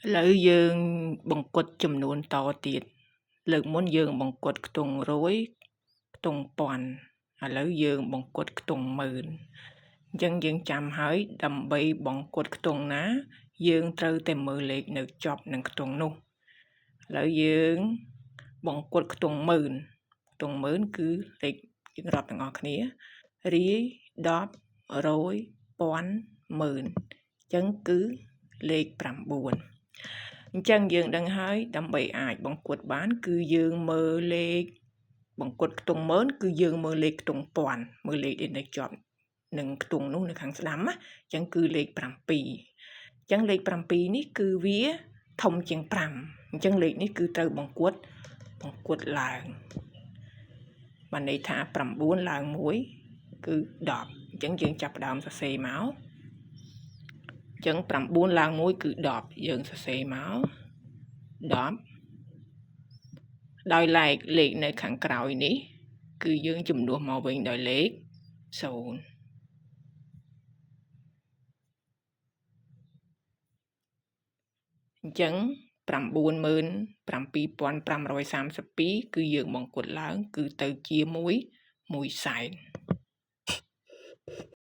ឥឡូវយើងបង្កត់ចំនួនតទៀតលើកមុនយើងបង្កត់ខ្ទង់រយខ្ទង់ពាន់ឥឡូវយើងបង្កត់ខ្ទង់ម៉ឺនអញ្ចឹងយើងចាំហើយដើម្បីបង្កត់ខ្ទង់ណា យើងត្រូវតែមើលលេខនៅជាប់នឹងខ្ទង់នោះឥឡូវយើងបង្កត់ខ្ទង់ម៉ឺនខ្ទង់ម៉ឺនគឺលេខយើងរាប់ទាំងអស់គ្នារាយ10រយពាន់ម៉ឺនអញ្ចឹងគឺលេខ9អញ្ចឹងយើងដឹងហើយដើម្បីអាចបង្កត់បាន គឺយើងមើលលេខបង្កត់ខ្ទង់ម៉ឺនគឺយើងមើលលេខខ្ទង់ពាន់មើលលេខដែលនៅជាប់នឹងខ្ទង់នោះនៅខាងស្ដាំណាអញ្ចឹងគឺលេខ7អញ្ចឹងលេខ7នេះគឺវាធំជាង5អញ្ចឹងលេខនេះគឺត្រូវបង្កត់បង្កត់ឡើងបានន័យថា9ឡើង1គឺ10អញ្ចឹងយើងចាប់ផ្ដើមសរសេរមកអញ្ចឹង9ឡើង1គឺ10យើងសរសេរមក10ដោយឡែកលេខនៅខាងក្រោយនេះ គឺយើងជំនួសមកវិញដោយលេខ0អញ្ចឹង97532គឺយើងបង្កត់ឡើង គឺទៅជា1 1សែន។